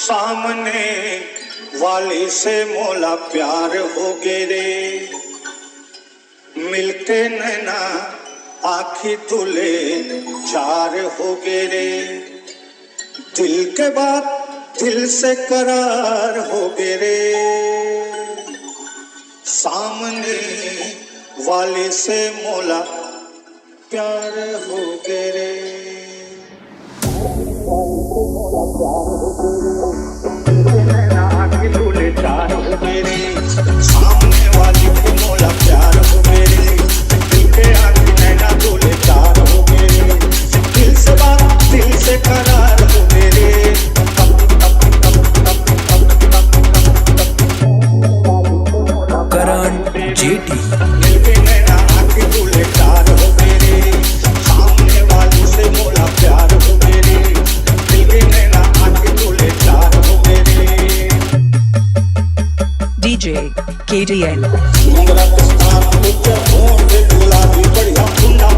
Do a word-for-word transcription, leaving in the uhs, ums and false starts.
सामने वाली से मोला प्यार हो गे रे, मिलके नैना आँखी तुले चार हो गे रे, दिल के बात दिल से करार हो गे रे, सामने वाली से मोला प्यार हो गे रे। सामने वाली को मोला प्यार हो गे रे, दिल के आँखी नैना तुले चार हो गे रे, दिल से बात दिल से करार हो गे रे। करण जेटी। दिल के नैना आँखी तुले चार हो गे रे, सामने वाली से मोला प्यार हो गे रे, दिल के नैना आँखी तुले चार हो गे रे। DJ KDL. मुंगरा के साथ उठे होंठ गुलाबी बढ़िया मुंडा